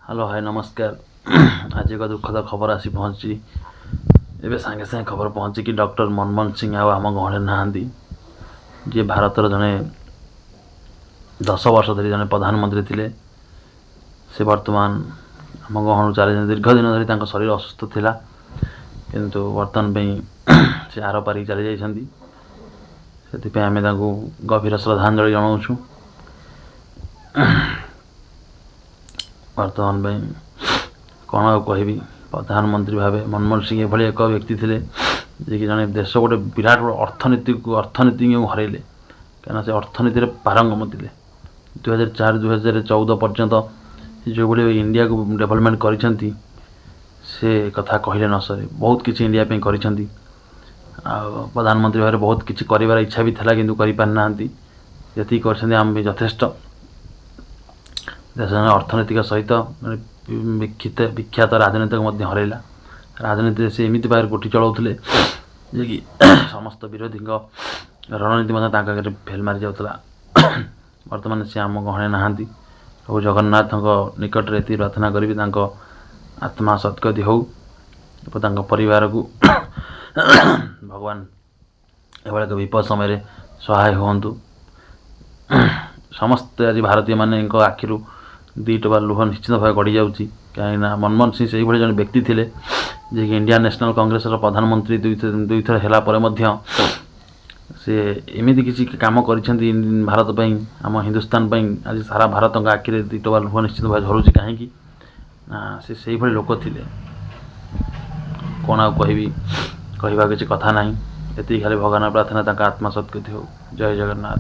Hello, ହାଏ, ନମସ୍କାର। ଆଜି ଏକ ଦୁଃଖଦ ଖବର ଆସି ପହଞ୍ଚିଛି। ଏବେ ସାଙ୍ଗେ ସାଙ୍ଗେ ଖବର ପହଞ୍ଚିକି ଡକ୍ଟର ମନମୋହନ ସିଂ ଆଉ ଆମ ଗହଣରେ ନାହାନ୍ତି, ଯିଏ ଭାରତର ଜଣେ 10 ବର୍ଷ ଧରି ଜଣେ ପ୍ରଧାନମନ୍ତ୍ରୀ ଥିଲେ। ସେ ବର୍ତ୍ତମାନ ଆମ ଗହଣରୁ ଚାଲିଛନ୍ତି। ଦୀର୍ଘ ଦିନ ଧରି ତାଙ୍କ ଶରୀର ଅସୁସ୍ଥ ଥିଲା, କିନ୍ତୁ ବର୍ତ୍ତମାନ ପାଇଁ ସେ ଆର ପାରିକି ଚାଲି ଯାଇଛନ୍ତି। ସେଥିପାଇଁ ଆମେ ତାଙ୍କୁ ଗଭୀର ଶ୍ରଦ୍ଧାଞ୍ଜଳି ଜଣାଉଛୁ। ବର୍ତ୍ତମାନ ପାଇଁ କ'ଣ ଆଉ କହିବି? ପ୍ରଧାନମନ୍ତ୍ରୀ ଭାବେ ମନମୋହନ ସିଂ ଏଭଳି ଏକ ବ୍ୟକ୍ତି ଥିଲେ, ଯିଏକି ଜଣେ ଦେଶ ଗୋଟେ ବିରାଟ ବଡ଼ ଅର୍ଥନୀତିକୁ, ଅର୍ଥନୀତିଜ୍ଞକୁ ହରାଇଲେ, କାହିଁକିନା ସେ ଅର୍ଥନୀତିରେ ପାରଙ୍ଗମ ଥିଲେ। 2004 2014 ପର୍ଯ୍ୟନ୍ତ ସେ ଯେଉଁଭଳି ଇଣ୍ଡିଆକୁ ଡେଭଲପମେଣ୍ଟ କରିଛନ୍ତି, ସେ କଥା କହିଲେ ନ ସରେ। ବହୁତ କିଛି ଇଣ୍ଡିଆ ପାଇଁ କରିଛନ୍ତି ଆଉ ପ୍ରଧାନମନ୍ତ୍ରୀ ଭାବରେ ବହୁତ କିଛି କରିବାର ଇଚ୍ଛା ବି ଥିଲା, କିନ୍ତୁ କରିପାରିନାହାନ୍ତି। ଯେତିକି କରିଛନ୍ତି, ଆମ ପାଇଁ ଯଥେଷ୍ଟ। ଦେଶ ଜଣେ ଅର୍ଥନୈତିକ ସହିତ ବିଖ୍ୟାତ ରାଜନୀତିକୁ ମଧ୍ୟ ହରାଇଲା। ରାଜନୀତିରେ ସେ ଏମିତି ଭାବରେ ଗୋଟି ଚଳାଉଥିଲେ ଯେ କି ସମସ୍ତ ବିରୋଧୀଙ୍କ ରଣନୀତି ମଧ୍ୟ ତାଙ୍କ ଆଗରେ ଫେଲ୍ ମାରି ଯାଉଥିଲା। ବର୍ତ୍ତମାନ ସେ ଆମ ଗହଣରେ ନାହାନ୍ତି। ପ୍ରଭୁ ଜଗନ୍ନାଥଙ୍କ ନିକଟରେ ଏତିକି ପ୍ରାର୍ଥନା କରିବି, ତାଙ୍କ ଆତ୍ମା ସଦ୍ଗତି ହଉ ଏବଂ ତାଙ୍କ ପରିବାରକୁ ଭଗବାନ ଏଭଳି ଏକ ବିପଦ ସମୟରେ ସହାୟ ହୁଅନ୍ତୁ। ସମସ୍ତେ ଆଜି ଭାରତୀୟମାନଙ୍କ ଆଖିରୁ ଦୁଇ ଟୋପା ଲୁହ ନିଶ୍ଚିତ ଭାବେ ଗଡ଼ିଯାଉଛି, କାହିଁକିନା ମନମୋହନ ସିଂ ସେଇଭଳି ଜଣେ ବ୍ୟକ୍ତି ଥିଲେ, ଯିଏକି ଇଣ୍ଡିଆନ୍ ନ୍ୟାସନାଲ୍ କଂଗ୍ରେସର ପ୍ରଧାନମନ୍ତ୍ରୀ ଦୁଇଥର ହେଲା ପରେ ମଧ୍ୟ ସେ ଏମିତି କିଛି କାମ କରିଛନ୍ତି ଭାରତ ପାଇଁ, ଆମ ହିନ୍ଦୁସ୍ତାନ ପାଇଁ। ଆଜି ସାରା ଭାରତଙ୍କ ଆଖିରେ ଦୁଇ ଟୋପା ଲୁହ ନିଶ୍ଚିତ ଭାବେ ଝରୁଛି। କାହିଁକି ନା ସେ ସେଇଭଳି ଲୋକ ଥିଲେ। କ'ଣ ଆଉ କହିବି? କହିବା କିଛି କଥା ନାହିଁ। ଏତିକି ଖାଲି ଭଗବାନ ପ୍ରାର୍ଥନା, ତାଙ୍କ ଆତ୍ମା ସଦ୍ଗତି ହଉ। ଜୟ ଜଗନ୍ନାଥ।